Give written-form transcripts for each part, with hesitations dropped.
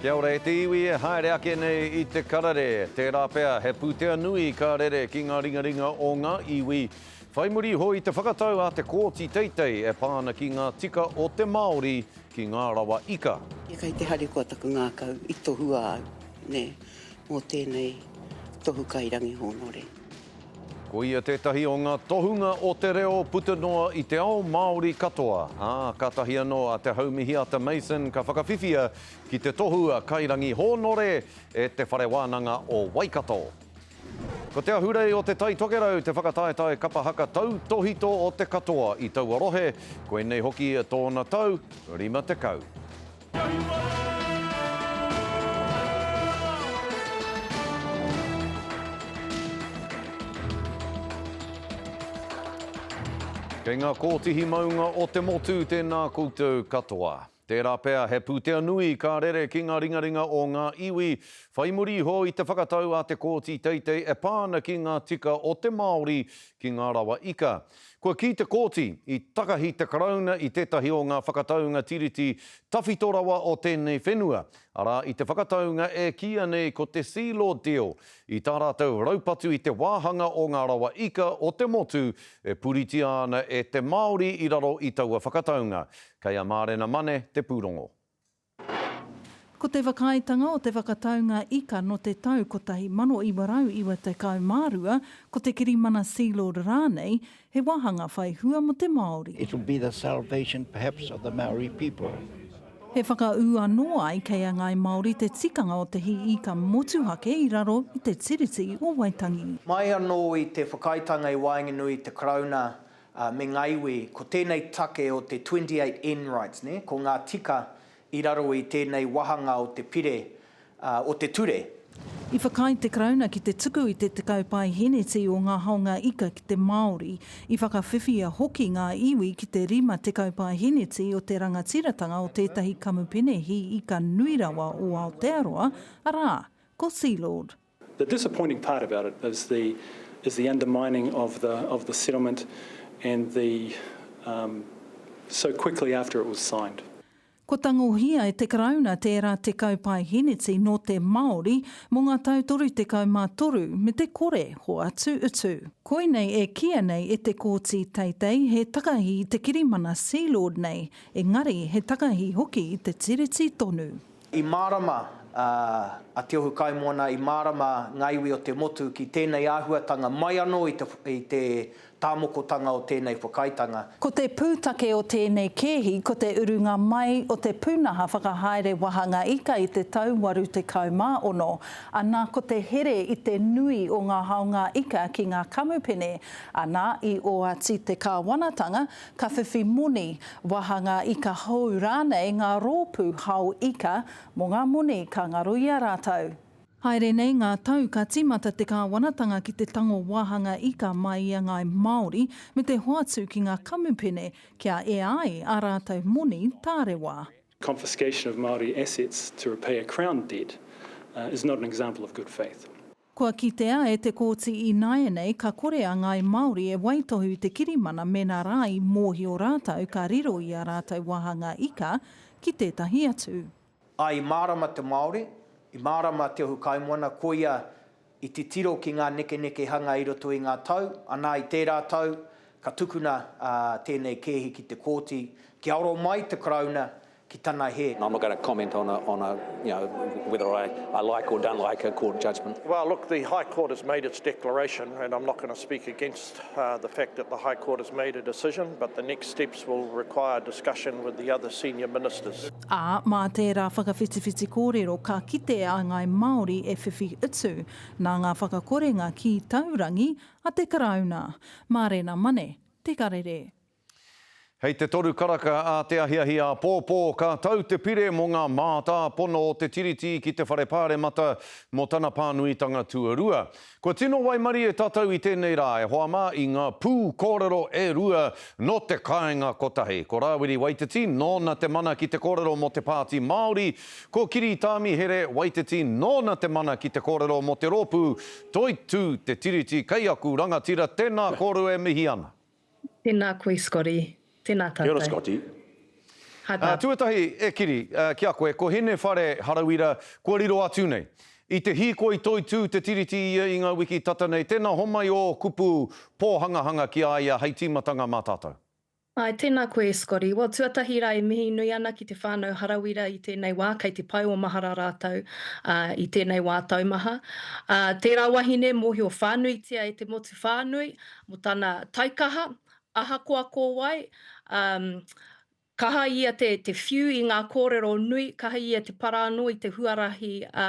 Kia ora e te iwi e haere ake nei i te karere. Tērā pea he pūtea nui ka rere ki ngā ringaringa o ngā iwi whai muri iho i te whakatau a te Kōti Teitei e pā ana ki ngā tika o te Māori ki ngā rawa ika. Kei te harikoa taku ngākau i tohua au, nē, mō tēnei tohu kairangi hōnore. Ko ia tētahi o ngā tohunga o te reo puta noa i te ao Māori katoa, ā, kātahi anō a Te Haumihiata Mason ka whakawhiwhia ki te tohu a Kairangi Hōnore e Te Whare Wānanga o Waikato. Ko Te Ahurei o Te Tai Tokerau te whakataetae kapa haka tautōhito o te katoa i taua rohe, koinei hoki tōna tau 50. Kei ngā kōtihi maunga o te motu tēnā koutou katoa. Tērā pea he pūtea nui ka rere ki ngā ringaringa o ngā iwi whai muri iho i te whakatau a te Kōti Teitei e pā ana ki ngā tika o te Māori ki ngā rawa ika. Kua kī te Kōti, i takahi te Karauna i tētahi o ngā whakataunga Tiriti tawhito rawa o tēnei whenua, arā, i te whakataunga e kīia nei ko te Sealord Deal, i tā rātou raupatu i te wāhanga o ngā rawa ika o te motu e puritia ana e te Māori i raro i taua whakataunga. Kei a Mārena Mane te pūrongo. Ko te whakaaetanga o te whakataunga ika nō te tau 1992, ko te kirimana Sealord rānei, he wāhanga whai hua mō te Māori. It will be the salvation perhaps of the Maori people. He whakaū anō ai kei a Ngāi Māori te tikanga o te hī ika motuhake i raro i te Tiriti o Waitangi. Mai anō i te whakaaetanga i waenganui i te Karauna me ngā iwi, ko tēnei take o te 28N rights, nē, ko ngā tika i raro i tēnei wahanga o te pire, o te ture. I whakaae te Karauna ki te tuku i te 10 paeheneti o ngā haonga ika ki te Māori. I whakawhiwhia hoki ngā iwi ki te 50 paeheneti o te rangatiratanga o tētahi kamupene hī ika nui rawa o Aotearoa, arā, ko Sealord. The disappointing part about it is the is the undermining of the of the settlement and the um, so quickly after it was signed. Kua tangohia e te Karauna tērā 10 paeheneti nō te Māori mō ngā tau 33 me te kore hoatu utu. Koinei e kīia nei e te Kōti Teitei he takahi i te kirimana Sealord nei, engari he takahi hoki i te Tiriti tonu. I mārama a Te Ohu Kaimoana, i mārama ngā iwi o te motu ki tēnei āhuatanga mai anō i te, i te tāmokotanga o tēnei whakaaetanga. Ko te pūtake o tēnei kēhi ko te urunga mai o te pūnaha whakahaere wahanga ika i te tau 86, ana ko te here i te nui o ngā haonga ika ki ngā kamupene, ana i oati te kāwanatanga Ka whiwhi moni, wāhanga ika hou rānei ngā rōpū hao ika mō ngā moni ka ngaro i a rātou. Haere nei ngā tau ka tīmata te kāwanatanga ki te tango wāhanga ika mai i a Ngāi Māori me te hoatu ki ngā kamupene kia ea ai ā rātou moni tārewa. Confiscation of Māori assets to repay a Crown debt is not an example of good faith. Kua kitea e te kōti ināianei ka kore a Ngāi Māori e waitohu i te kirimana mēnā rā i mōhio rātou ka riro i ā rātou wāhanga ika ki tētahi atu. Ā, i mārama te Māori, i mārama a Te Ohu Kaimoana, koia i titiro ki ngā nekenekehanga i roto i ngā tau, anā i tērā tau, ka tukuna tēnei kēhi ki te kōti, kia aro mai te Karauna ki tana hē. I'm not going to comment on a, on a, you know, whether I, I like or don't like a court judgment. Well, look, the High Court has made its declaration, and I'm not going to speak against uh, the fact that the High Court has made a decision, but the next steps will require discussion with the other senior ministers. Ā, mā tērā whakawhitiwhiti kōrero ka kite a Ngāi Māori e whiwhi utu nā ngā whakakorenga kī taurangi a te Karauna. Mārena Mane, Te Karere. Hei te toru karaka a te ahiahi āpōpō ka tau te pire mō ngā mātāpono o te Tiriti ki te Whare Pāremata mō tana pānuitanga tuarua. Kua tino waimarie tātou i tēnei rā e hoa mā i ngā pū kōrero e rua nō te kāinga kotahi. Ko Rāwiri Waititi nōna te mana ki te kōrero mō te Pāti Māori, ko Kiri Tāmihere Waititi nōna te mana ki te kōrero mō te rōpū Toitū te Tiriti kei aku rangatira tēnā kōrua e mihi ana. Tēnā koe Scotty. Tēnā Kia ora tātou. Scotty. Hi Bob. Tuatahi, e Kiri, ki a koe, ko Hinewhare Harawira kua riro atu nei. I te hīkoi toitū te Tiriti ia i ngā wiki tata nei, tēnā homai ō kupu pōhangahanga ki a ia hei tīmatanga mā tātou. Āe, tēnā koe e Scotty. Well, tuatahi rā e mihi nui ana ki te whānau Harawira i tēnei wā, kei te pae o mahara rātou i tēnei wā taumaha. Ā, tērā wahine mōhio whānuitia e te motu whānui mō tana taikaha, ahakoa ko wai, ā, kaha ia te, te whiu i ngā kōrero nui, kaha ia te para anō i te huarahi ā,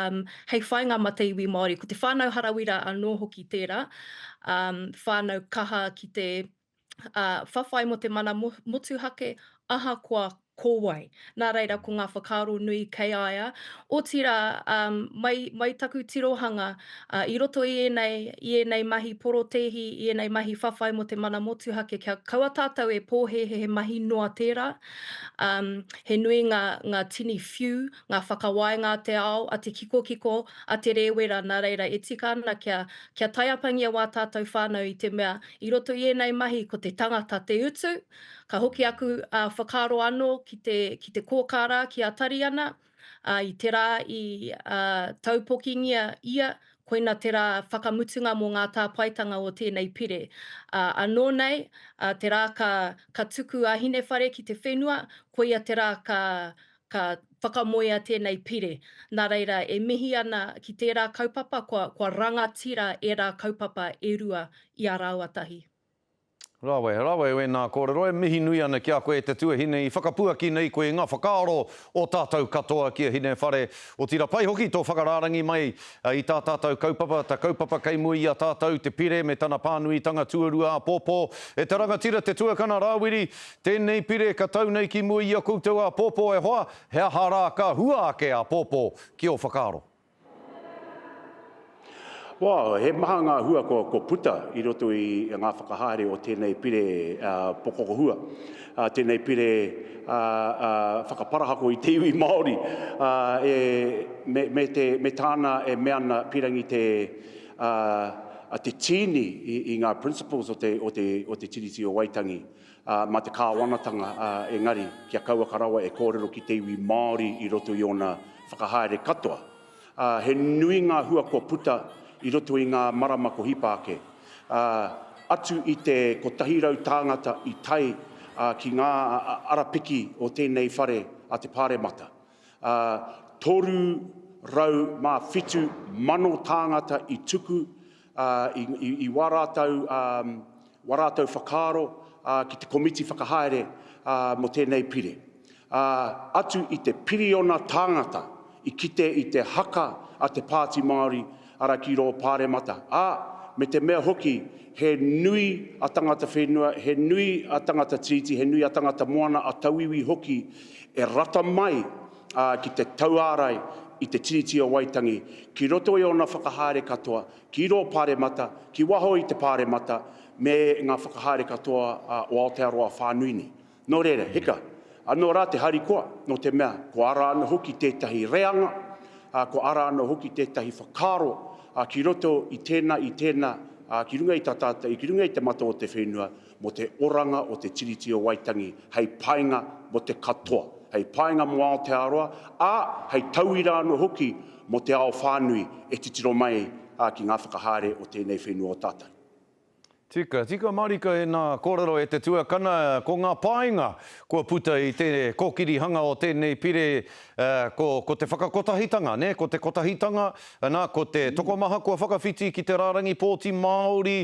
hei whainga mā te iwi Māori. Ko te whānau Harawira anō hoki tērā, ā, whānau kaha ki te ā, whawhai mō te mana motuhake, ahakoa ko wai. Nā reira, ko ngā whakaaro nui kei a ia. Otirā, ā, mai, mai taku tirohanga, ā, i roto i ēnei, i ēnei mahi porotēhi, i ēnei mahi whawhai mō te mana motuhake, kia kaua tātou e pōhēhē he mahi noa tērā. Ā, he nui ngā, ngā tini whiu, ngā whakawainga a te ao, a te kikokiko, a te rēwera, nā reira, e tika ana kia, kia taiapangia wā tātou whānau i te mea, I roto i ēnei mahi ko te tangata te utu, ka hoki aku whakaaro anō ki te, ki te kōkā rā ki a Tariana, ā, i te rā i taupokingia ia, koina te rā whakamutunga mō ngā tāpaetanga o tēnei pire. Ā, anō nei, ā, te rā ka, ka tuku a Hinewhare ki te whenua, koia te rā ka, ka whakamoea tēnei pire. Nā reira, e mihi ana ki tērā kaupapa, kua, kua rangatira ērā kaupapa e rua i a rāua tahi. Rawe, rawe wēnā kōrero. E mihi nui ana ki a koe e te tuahine i whakapuaki nei koe i ngā whakaaro o tātou katoa ki a Hinewhare. Otirā pai hoki tō whakarārangi mai i tā tātou kaupapa, ta kaupapa kei mua i a tātou, te pire me tana pānuitanga tuarua āpōpō. E te rangatira, te tuakana Rāwiri, Tēnei pire ka tau nei ki mua i a koutou āpōpō e hoa, he aha rā ka hua ake āpōpō ki ō whakaaro? Well, he maha ngā hua kua, kua puta i roto i ngā whakahaere o tēnei pire pokokohua, tēnei pire whakaparahako i te iwi Māori, e, me, me, te, me tāna e mea ana pīrangi te, te tīni i, i ngā principles o te, o te, o te Tiriti o Waitangi. ā, mā te kāwanatanga, ā, engari, kia kauaka rawa e kōrero ki te iwi Māori i roto i ōna whakahaere katoa. Ā, he nui ngā hua kua puta i roto i ngā marama ko hipa ake. Ā, atu i te 100 tāngata i tae, ā, ki ngā arapiki o tēnei whare a te Pāremata. Ā, 307,000 tāngata i tuku, ā, i, i, i wā rātou, ā, wā rātou whakaaro, ā, ki te komiti whakahaere, ā, mō tēnei pire. Ā, atu i te piriona tāngata i kite i te haka a te Pāti Māori, arā, ki rō Pāremata, ā, me te mea hoki, he nui a tangata whenua, he nui a tangata tiriti, he nui a tangata moana, a tauiwi hoki e rata mai, ā, ki te tauārai i te Tiriti o Waitangi, ki roto i ōna whakahaere katoa, ki rō Pāremata, ki waho i te Pāremata, me ngā whakahaere katoa o Aotearoa whānui nei. Nō reira, hika, anō rā te harikoa, nō te mea, kua ara anō hoki tētahi reanga, ā, kua ara anō hoki tētahi whakaaro, ā, ki roto i tēnā, i tēnā, ā, ki runga i tā tātou, ki runga i te mata o te whenua, mō te oranga o te Tiriti o Waitangi hei painga mō te katoa, hei painga mō Aotearoa, ā, hei tauira anō hoki mō te ao whānui e titiro mai ki ngā whakahaere o tēnei whenua o tātou. Tika, tika marika ēnā kōrero e te tuakana, ko ngā painga kua puta i te kōkirihanga o tēnei pire, ko, ko te whakakotahitanga, nē, ko te kotahitanga, Ana, ko te tokomaha kua whakawhiti ki te rārangi pōti Māori,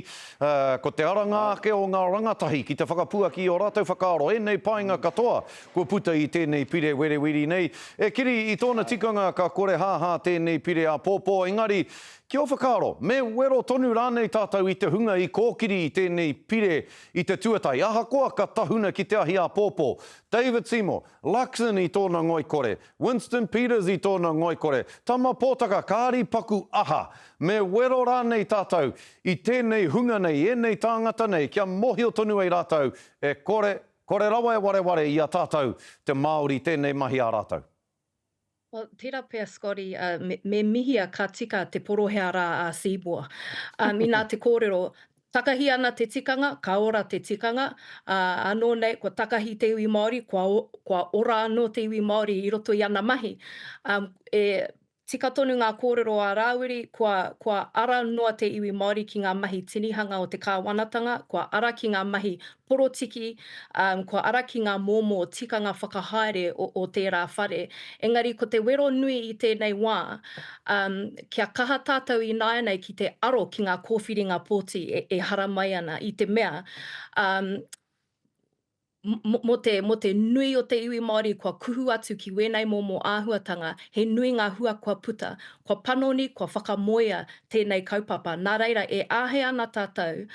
ko te aranga ake o ngā rangatahi ki te whakapuaki i ō rātou whakaaro, ēnei painga katoa kua puta i tēnei pire werewiri nei. E kiri i tōna tikanga ka korehāhā tēnei pire āpōpō, engari, ki ō whakaaro, me wero tonu rānei tātou i te hunga i kōkiri i tēnei pire i te tuatahi, ahakoa ka tahuna ki te ahi āpōpō? David Seymour, Luxon i tōna ngoikore, Winston Peters i tōna ngoikore, Tama Pōtaka kāri paku aha, me wero rānei tātou i tēnei hunga nei, ēnei tāngata nei kia mōhio tonu ai rātou e kore, kore rawa e wareware i a tātou te Māori tēnei mahi a rātou. Well, tērā pea, Scotty, uh, me, me mihia ka tika te porohea rā a Seaboa. Um, inā te kōrero, Takahi ana te tikanga, ka ora te tikanga, ā, anō nei, kua takahi te iwi Māori, kua, kua ora anō te iwi Māori i roto i ana mahi. Ā, e tika tonu ngā kōrero a Rāwiri, kua, kua ara noa te iwi Māori ki ngā mahi tinihanga o te kāwanatanga, kua ara ki ngā mahi porotiki, ā, kua ara ki ngā mōmō tikanga whakahaere o, o tērā whare. Engari ko te wero nui i tēnei wā, ā, kia kaha tātou ināianei ki te aro ki ngā kōwhiringa pōti e, e haramai ana, i te mea, ā, mō te, mō te nui o te iwi Māori kua kuhu atu ki wēnei momo āhuatanga, he nui ngā hua kua puta, kua panoni, kua whakamoea tēnei kaupapa. Nā reira, e āhei ana tātou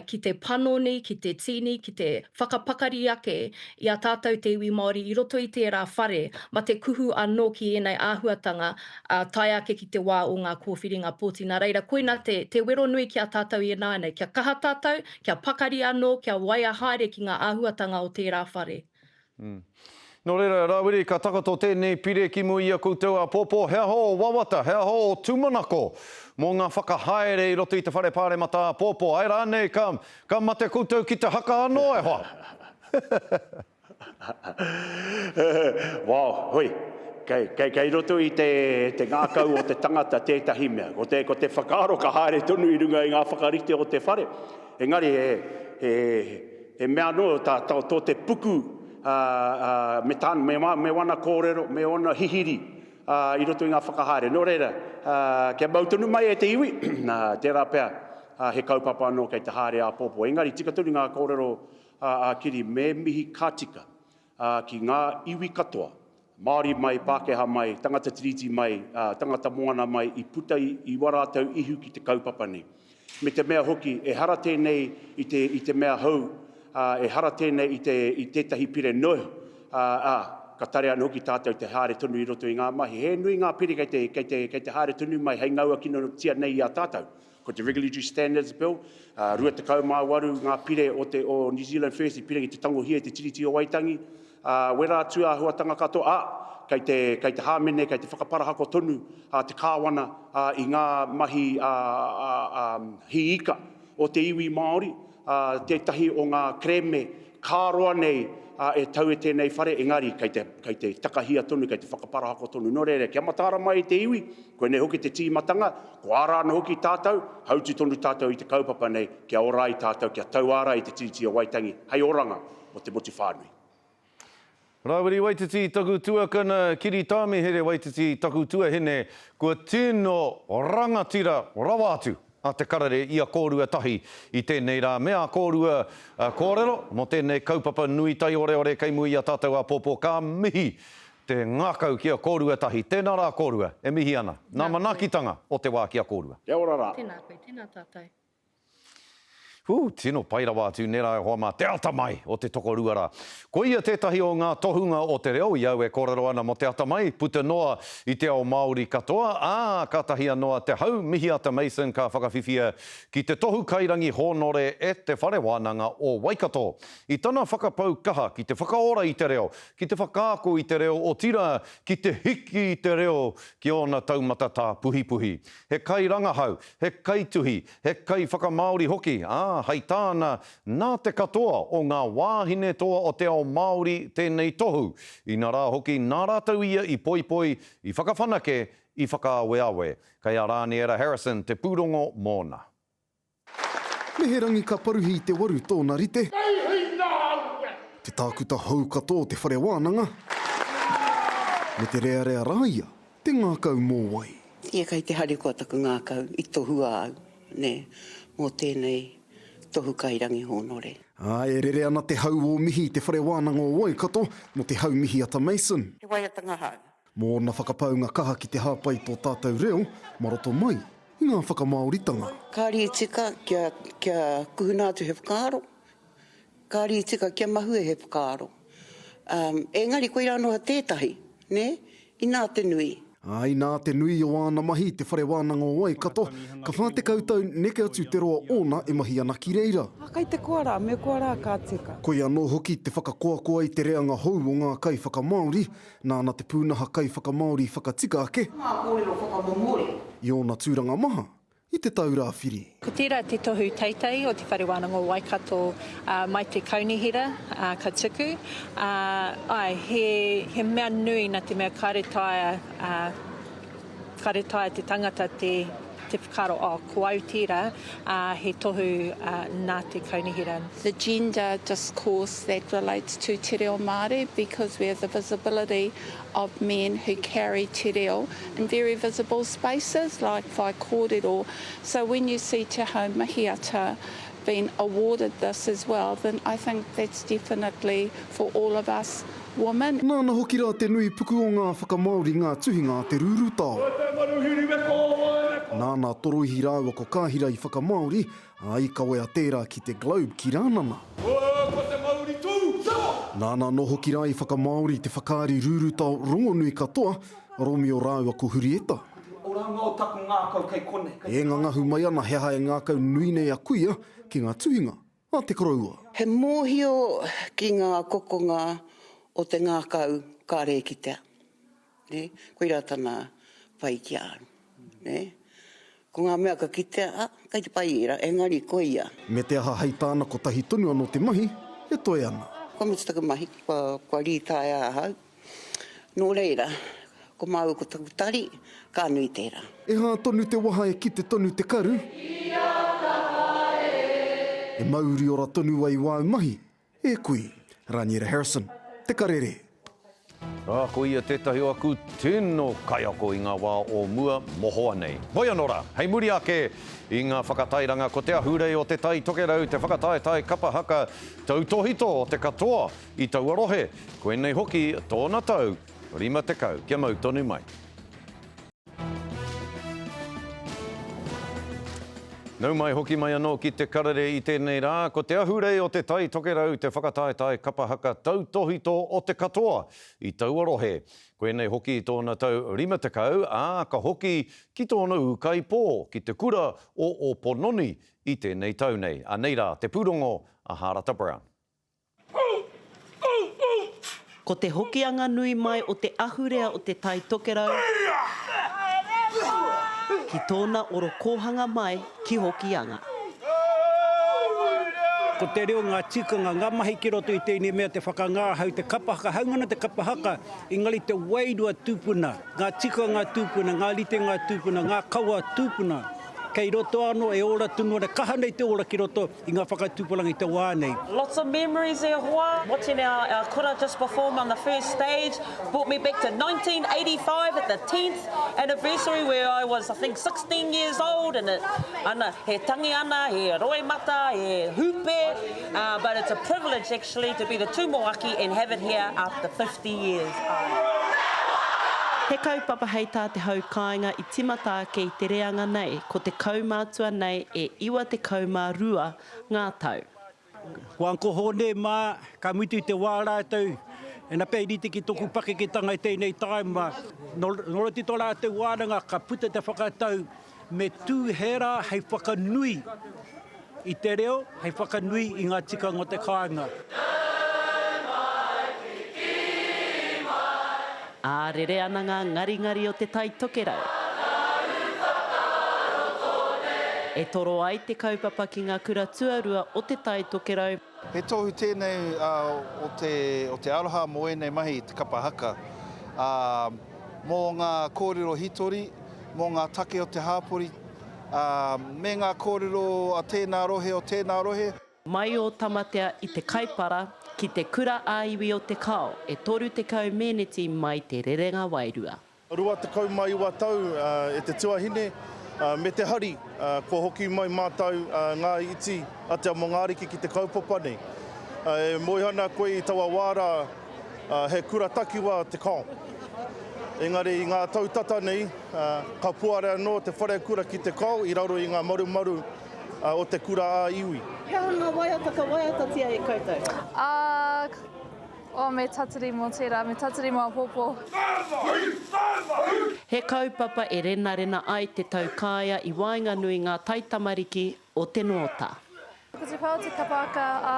ki te panoni, ki te tīni, ki te whakapakari ake i a tātou te iwi Māori i roto i tērā whare, ma te kuhu anō ki ēnei āhuatanga, ā, tae ake ki te wā o ngā kōwhiringa pōti. Nā reira, koina te, te wero nui ki a tātou ināianei, kia kaha tātou, Kia pakari anō, kia waia haere ki ngā āhuatanga o tērā whare. Nō reira, Rāwiri, ka takoto tēnei pire ki mua i a koutou āpōpō, he aha ō wawata, he aha ō tūmanako mō ngā whakahaere i roto i te whare pāremata āpōpō? Āe rānei ka, ka mate koutou ki te haka anō, e hoa? Wow, hoi, kei, kei, kei roto i te, te ngākau o te tangata tētahi mea. Ko te, ko te whakaaro ka haere tonu i runga i ngā whakarite o te whare. Engari he, he, he mea anō tā, tā, tō te puku ā, ā, me, tā, me, me wana kōrero, me ōna hihiri ā, i roto i ngā whakahaere. Nō reira, ā, kia mau tonu mai e te iwi, ā, tērā pea ā, he kaupapa anō kei te haere āpōpō. Engari tika tonu ngā kōrero a Kiri, me mihi ka tika ki ngā iwi katoa, Māori mai, Pākehā mai, tangata tiriti mai, tangata moana mai i puta i wā rātou ihu ki te kaupapa nei. Me te mea hoki, ehara tēnei i te, i te mea hou, ehara tēnei i te, i tētahi pire noe, ā, ka tarea anō hoki tātou te haere tonu i roto i ngā mahi. He nui ngā pire kei te, kei te, kei te haere tonu mai hei ngaua kinotia nei i a tātou. Ko te Regulatory Standards Bill, 28 ngā pire o te o New Zealand First i pire ki te tangohia i te Tiriti o Waitangi, ā, wērā atu āhuatanga katoa, ā, kei te, kei te hāmene, kei te whakaparahako tonu a te Kāwana i ngā mahi hī ika o te iwi Māori, ā, tētahi o ngā kerēme kā roa nei e tau e tēnei whare, engari kei te, kei te takahia tonu, kei te whakaparahako tonu. Nō reira, kia mataara mai te iwi, koinei hoki te tīmatanga, ko āra anō hoki tātou, hautū tonu tātou i te kaupapa nei, kia ora ai tātou, kia tau āra i te Tiriti o Waitangi hei oranga mō te motu whānui. Rāwiri Waititi taku tuakana, Kiri Tāmihere Waititi taku tuahine, kua tino rangatira rawa atu a Te Karere i a kōrua tahi i tēnei rā me ā kōrua kōrero mō tēnei kaupapa nui taioreore kei mua i a tātou āpōpō ka mihi te ngākau ki a kōrua tahi. Tēnā rā kōrua, e mihi ana. Nā manaakitanga o te wā ki a kōrua. Kia ora rā. Tēnā koe, tēnā tātou. Hū, tino pai rawa atu, nē rā e hoa mā, te atamai o te tokorua rā. Koia tētahi o ngā tohunga o te reo i au e kōrero ana mō te atamai, puta noa i te ao Māori katoa, ā, kātahi anō a Te Hau Mihiata Mason ka whakawhiwhia ki te tohu kairangi hōnore e Te Whare Wānanga o Waikato. I tana whakapau kaha ki te whakaora i te reo, ki te whakaako i te reo, otirā, ki te hiki i te reo ki ōna taumata tāpuhipuhi. He kairangahau, he kaituhi, he kaiwhakamāori hoki, ā, hei tāna, nā te katoa o ngā wāhine toa o te ao Māori tēnei tohu, inarā hoki nā rātou ia i poipoi, i whakawhanake, i whakaaweawe. Kei a Rāniera Harrison te pūrongo mōna. Me he rangi ka paruhi i te waru tōna rite. Kei hina au e! Te tākuta hou katoa o te whare wānanga. Me te rearea rā ia, te ngākau mōwai. Ia kei te harikoa taku ngākau i tohua au, nē, mō tēnei tohu kairangi hōnore. Ā, e rere ana te hau o mihi i te whare wānanga o Waikato mō te hau mihiata Mason. He waiata ngahau. Mō ōna whakapaunga kaha ki te hāpai i tō tātou reo mā roto mai i ngā whakamāoritanga. Kāri i tika kia, kia kuhuna atu he whakaaro, kāri i tika kia mahue he whakaaro. Um, engari koirā noa tētahi, nē? Inā te nui. Ā, inā te nui o āna mahi i Te Whare Wānanga o Waikato, ka 40 tau neke atu te roa ōna e mahi ana ki reira. Ā, kei te koa rā, me koa rā ka tika. Koia anō hoki te whakakoakoa i te reanga hou o ngā kaiwhakamāori, Nāna te pūnaha kaiwhakamāori whakatika ake. Ngā kōrero whakamomori. I ōna tūranga maha. i Te Taura Whiri. Ko tērā te tohu teitei o Te Whare Wānanga o Waikato mai te kaunihera ka tuku. Āe, he, he mea nui nā te mea kāre taea, kāre taea te tangata te, te whakaaro, oh, ko au tērā, ā, he tohu nā te kaunihera. The gender discourse that relates to te reo Māori because we have the visibility of men who carry te reo in very visible spaces like whaikōrero. So when you see Te Hau Mihiata being awarded this as well, then I think that's definitely for all of us women. Nāna hoki rā te nui puku o ngā whakamāori ngā tuhinga a Te Rūrūtao. Nāna a Toroihi rāua ko Kāhira i whakamāori, Ā, i kawea tērā ki te Globe ki Rānana. Ko te mauri tū! Nāna anō hoki rā i whakamāori te whakaari rūrūtao rongonui katoa, a Romeo rāua ko Hurieta. Oranga o taku ngākau kei konei. E ngangahu mai ana he aha e ngākau nui nei a kuia ki ngā tuhinga a te koroua. He mōhio ki ngā kokonga o te ngākau kāre e kitea. Nē, koirā tana pai ki a au. Nē? Ko ngā mea ka kitea, ah, kei te pai ērā, engari koia. Me te aha hei tāna kotahi tonu anō te mahi e toe ana. Kua mutu taku mahi, kua, kua rītaea ahau. Nō reira, ko māua ko taku tari, ka nui tērā. E hā tonu te waha e kite tonu te karu. E mauri ora tonu ai wāu mahi. E kui, Raniera Harrison, Te Karere. Rā, ko ia tētahi o aku tino kaiako i ngā wā o mua, mohoa nei. Hoi anō rā, hei muri ake i ngā whakatairanga ko Te Ahurei o Te Tai Tokerau te whakataetae kapa haka tautōhito o te katoa i taua rohe. Koinei hoki tōna tau 50. Kia mau tonu mai. Nau mai hoki mai anō ki te karere i tēnei rā, ko te ahurei o Te Tai Tokerau te whakataetae kapa haka tautōhito o te katoa i taua rohe. Koinei hoki tōna tau 50, ā, ka hoki ki tōna ūkaipō, ki te kura o Ōpononi i tēnei tau nei. Anei rā te pūrongo a Hārata Brown. Ko te hokianga nui mai o te ahurea o Te Tai Tokerau ki tōna orokōhanga mai ki Hokianga. Ko te reo, ngā tikanga, ngā mahi ki roto i tēnei mea te whakangāhau, te kapa haka, hāunga ana te kapa haka, engari te wairua tūpuna, ngā tikanga tūpuna, ngā ritenga tūpuna, ngā kawa tūpuna, kei roto anō e ora tonu ana, kaha nei te ora ki roto i ngā whakatupuranga i te wā nei. Lots of memories e hoa, watching our, our kura just perform on the first stage brought me back to 1985 at the 10th anniversary where I was I think 16 years old and it, ana, he tangi ana, he roimata, he hupe, uh, but it's a privilege actually to be the tumuaki and have it here after 50 years. He kaupapa hei tā te hau kāinga i timata ake i te reanga nei, ko te kaumātua nei e 92 ngā tau. Ko Uncle Hōne mā, ka mutu i te wā rātou, ina pea i rite ki tōku pakeketanga i tēnei tāima, nō roto i tō rātou wānanga ka puta te whakatau me tū he rā hei whakanui i te reo, hei whakanui i ngā tikanga o te kāinga. Ā, rere ana ngā ngaringari o Te Tai Tokerau. E toro ai te kaupapa ki ngā kura tuarua o Te Tai Tokerau. He tohu tēnei o te aroha mō ēnei mahi i te kapa haka, ā, mō ngā kōrero hitori, mō ngā take o te hāpori, ā, me ngā kōrero a tēnā rohe o tēnā rohe. Mai o Tamatea i te Kaipara ki te Kura ā-Iwi o Te Kao e 30 meneti mai te rerenga wairua. 29 tau e te tuahine, me te hari kua hoki mai mātou ngā iti a Te Amongaariki ki te kaupapa nei. E moe ana koe i taua wā rā, he kura takiwā te kao. Engari i ngā tau tata nei, ka puare anō te wharekura ki te kao i raro i ngā marumaru o te kura ā-iwi. He aha ngā waiata ka waiatatia e koutou? Ā, oh, me tatari mō tērā, me tatari mō āpōpō. He kaupapa e renarena ai te taukaea i waenganui ngā taitamariki o te Nōta. Ko te pā o te kapa haka, ā.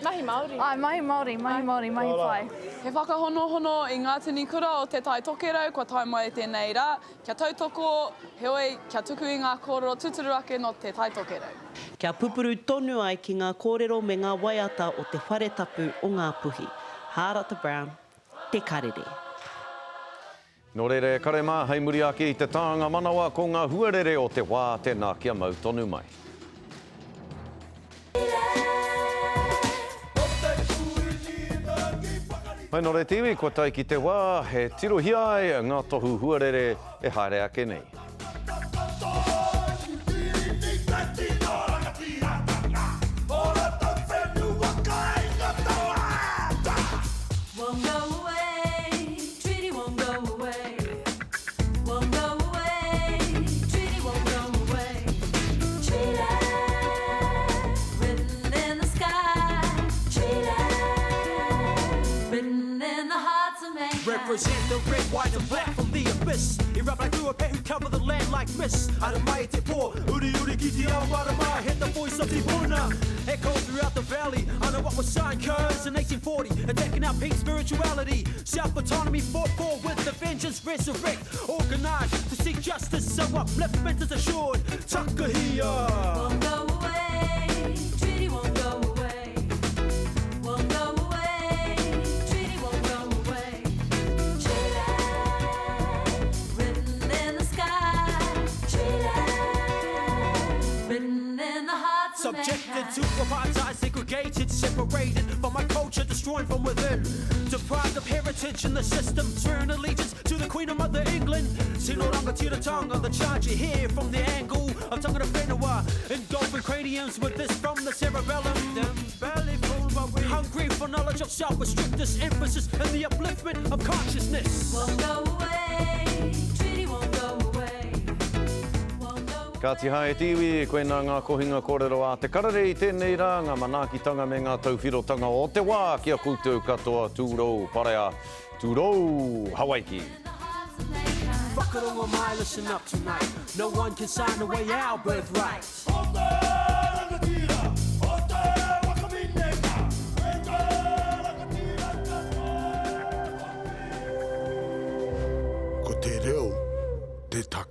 Mahi Māori. Āe, mahi Māori, mahi Māori, mahi pai. He whakahonohono i ngā tini kura o Te Tai Tokerau kua tae mai tēnei rā, kia tautoko, heoi, kia tuku i ngā kōrero tūturu ake nō Te Tai Tokerau. Kia pupuru tonu ai ki ngā kōrero me ngā waiata o te whare tapu o Ngāpuhi. Hārata Brown, Te Karere. Nō reira e kare mā, hei muri ake i te tānga manawa, ko ngā huarere o te wā, tēnā kia mau tonu mai. Mai nō reira te iwi, kua tae ki te wā, e tirohia ai ngā tohu huarere e haere ake nei. Represent the red, white and black from the abyss Erupt like Ruapehu, cover the land like mist Ara mai te pō, uriuri ki te ao marama Hear the voice of Tipuna Echo throughout the valley I know what was signed cuz in 1840 Attacking our peak spirituality Self-autonomy fought for with the vengeance resurrect Organize to seek justice so upliftment is assured Takahia Won't go away, treaty won't go away Won't go away, treaty won't go away Treaty, written in the sky Treaty, written in the hearts of Subjected to apartheid, segregated, separated from my culture, destroyed from within. Deprived of heritage in the system, swearing allegiance to the Queen of Mother England. Tino rangatiratanga, the charge you hear from the angle of tangata whenua. Engulfing craniums with this from the cerebellum. Them belly full, but we hungry for knowledge of self with strictest emphasis in the upliftment of consciousness. Won't go away, treaty won't go away. Won't go Kāti hā e te iwi, koinā ngā kohinga kōrero a Te Karere i tēnei rā, ngā manaakitanga me ngā tauwhirotanga o te wā ki a koutou katoa, tūrou parea, tūrou Hawaiki. Whakarongo mai, listen up tonight No one can sign away our birthright.